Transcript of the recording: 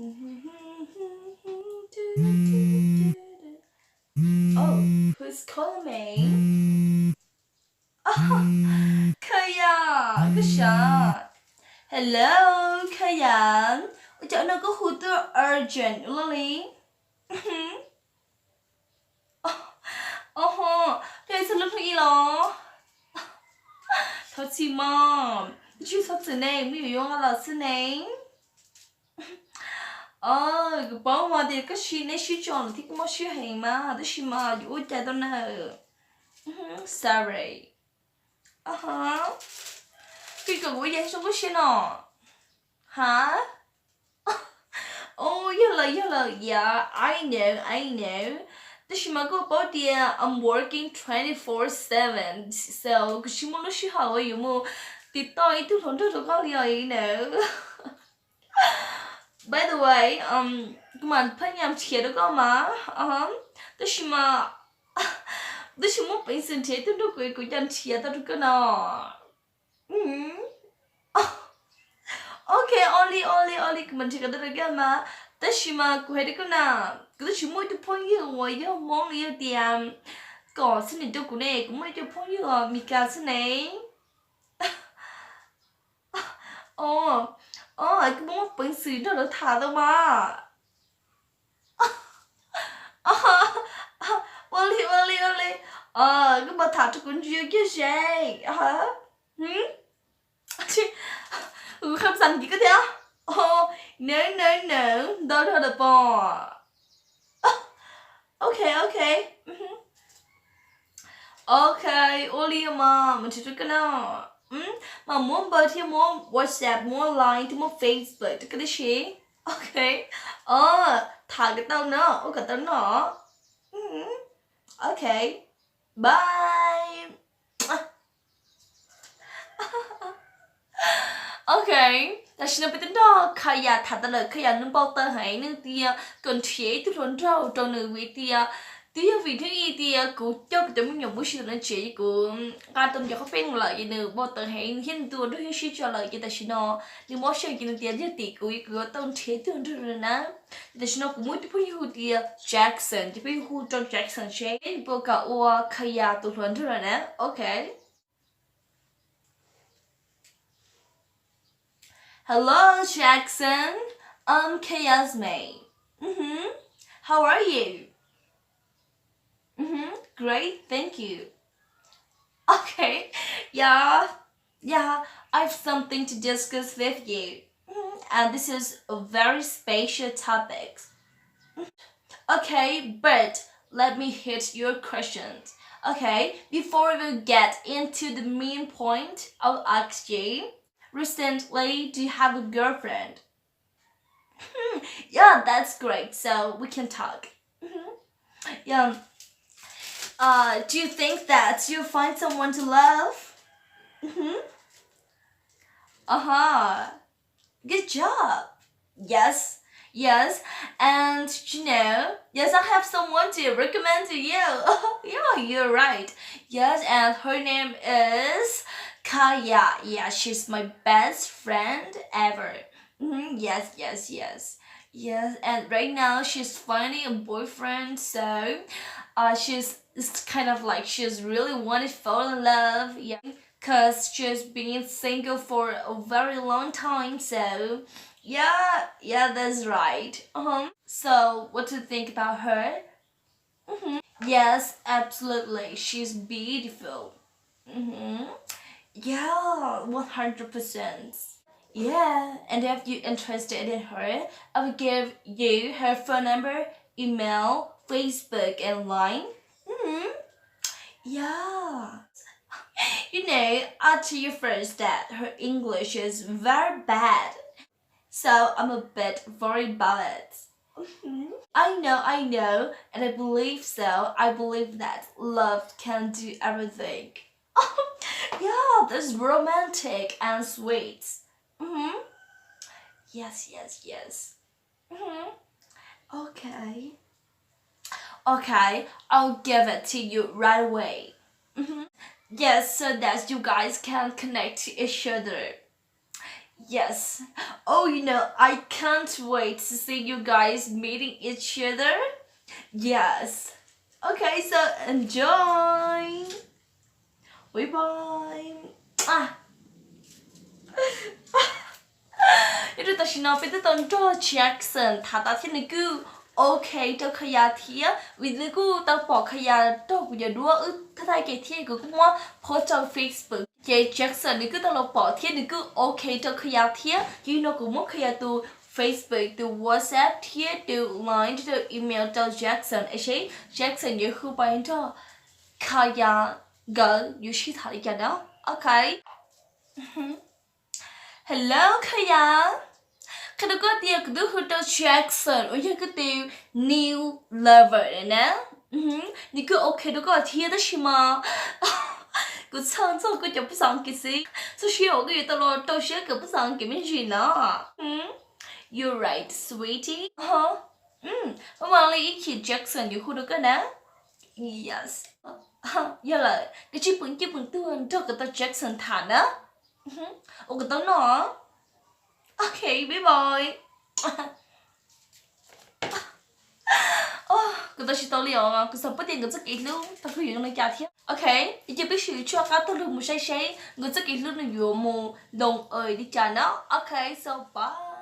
Oh, who's calling me? Khawya, koj sav? Hello, Khawya. Ua cas no koj hu tuaj urgent ua luaj li? Oho, koj txog lub hnub ib los? Thov txim mog, tsis txhob txwm ne, muaj yuav yuav nqa los xwb ne. Kuv paub mas tias koj sib, neb sib tso lawm thiab koj muaj sij hawm heev mas, tab sis mas yuav ua cas tau na. Sorry. Koj kom kuv ua yam zoo koj siab no? Ha? Yog lawm, yog lawm, yeah, I know, I know. Tab sis mas koj paub tias I'm working twenty four seven, so kuv tsis muaj lub sij hawm uas yuav mus tiv toj ib tug hluas nraug rau koj li os, you know. By the way, kuv mam phaj nyam nrhiav rau koj mas, tab sis mas, tab sis muaj peev xwm nrhiav ib tug nrog kuv, kuv coj nrhiav tau rau koj no. Ok, ua li, ua li, ua li, kuv mam nrhiav kom tau rau koj mas. Tab sis mas kuv hais rau koj na, kuv twb tsis muaj ib tug phooj ywg uas yog Hmoob, yog tias kom xab nim rau kuv ne, kuv muaj ib tug phooj ywg Mes Kas xwb ne. Os, koj muaj peev xwm nrog lawv tham tau mas. Ua li, ua li, ua li. Koj puas tham rau kuv ntsia kiag seb. Kuv qhia xas kis koj thiab. No, no, no, ntau dhau lawm pob. Ok, ok. Ok, ua li mas, mus nrhiav rau koj na. Mas muab npawb thiab muab WhatsApp, muab Line thiab muab Facebook rau koj tib si. Ok. Tham kom tau no, ua kom tau no. Ok. Bye. Ok, tam sim no peb twb nrog Khawya tham tas lawm, Khawya nws npau taws heev, nws tias kom nrhiav ib tug hluas nraug rau nws vim tias twb yog vim thiaj li tias kuv coj kuv cov me nyuam muab si rau nws tsev, kuv nqa tau cov khaub pheej lawm, ces nws npau taws heev, nws thiab nws tus hluas nraug yeej sib tso lawm, ces tam sim no nws mob siab ces nws tias yog tim kuv, kuv yuav tau nrhiav ib tug hluas nraug rau nws na. Ces tam sim no kuv muaj ib tug phooj ywg hu tias Jackson, ces peb yuav hu rau Jackson seb nws puas kam ua Khawya tus hluas nraug lawm na. Ok. Hello, Jackson. I'm Khawya's mate. Mm-hmm. How are you? Mm-hmm. Great, thank you. Okay. Yeah. Yeah, I have something to discuss with you. Mm-hmm. And this is a very special topic. Okay, but let me hit your questions. Okay, before we get into the main point, I'll ask you, recently, do you have a girlfriend? Hmm, yeah, that's great. So we can talk. Mm-hmm. Yeah. Uh, do you think that you find someone to love? Mm-hmm. Uh-huh. Good job. Yes. Yes. And you know, yes, I have someone to recommend to you. Yeah, you're right. Yes, and her name is Khawya. Yeah, she's my best friend ever. Mm-hmm. Yes, yes, yes. Yes, and right now she's finding a boyfriend, so uh, she's, it's kind of like she's really wanted to fall in love. Yeah, because she's been single for a very long time, so yeah, yeah, that's right. Uh-huh. So, what do you think about her? Mm-hmm. Yes, absolutely. She's beautiful. Mm-hmm. Yeah, one hundred percent. Yeah, and if you're interested in her, I will give you her phone number, email, Facebook, and Line. Mm-hmm. Yeah. You know, I tell you first that her English is very bad. So I'm a bit worried about it. Mm-hmm. I know, I know, and I believe so. I believe that love can do everything. Yeah, that's romantic and sweet. Mm-hmm. Yes, yes, yes. Mm-hmm. Okay. Okay, I'll give it to you right away. Mm-hmm. Yes, so that you guys can connect to each other. Yes. Oh, you know, I can't wait to see you guys meeting each other. Yes. Okay, so enjoy. Bye bye. Ah. Nyob rau tam sim no peb twb tau nrog Jackson tham tas thiab nws kuj ok rau Khaya thiab, vim nws kuj tau pom Khaya rau kuv cov duab wb thaij thaij ke thiab kuv kuj muab post rau Facebook. Ces Jackson nws kuj tau los pom thiab nws kuj ok rau Khaya thiab. Ces no kuv muab Khaya tus Facebook, tus WhatsApp thiab tus Line thiab tus email rau Jackson es seb Jackson yuav hu pais nrog Khaya nkawd yuav sib tham li cas na. Ok. Hello Khaya. Qhia rau koj tias kuv twb hu rau Jackson uas yog koj tus new lover na. Nws kuj ok rau koj thiab tab sis mas kuv txhawj txog koj cov phab xas As kiv xwb. Txog sij hawm koj yuav tau los rau siab kawm phab xas As kiv me ntsis na. You're right, sweetie. Peb mam li ib chim, Jackson yuav hu rau koj na. Yes. Yog lawm, koj tsij pw, tsij pw tuag nrog kuv tus Jackson tham na. Ua kuv tau noj. Ok, bye bye. Kuv tau tsis tau li os, kuv xav paub tias nkawd txoj kev hlub tau kawg yuav zoo li cas thiab. Ok, ces peb sim tshuaj qab taug lug mus saib seb nkawd txoj kev hlub nws yuav mus loo li cas na. Ok, so bye.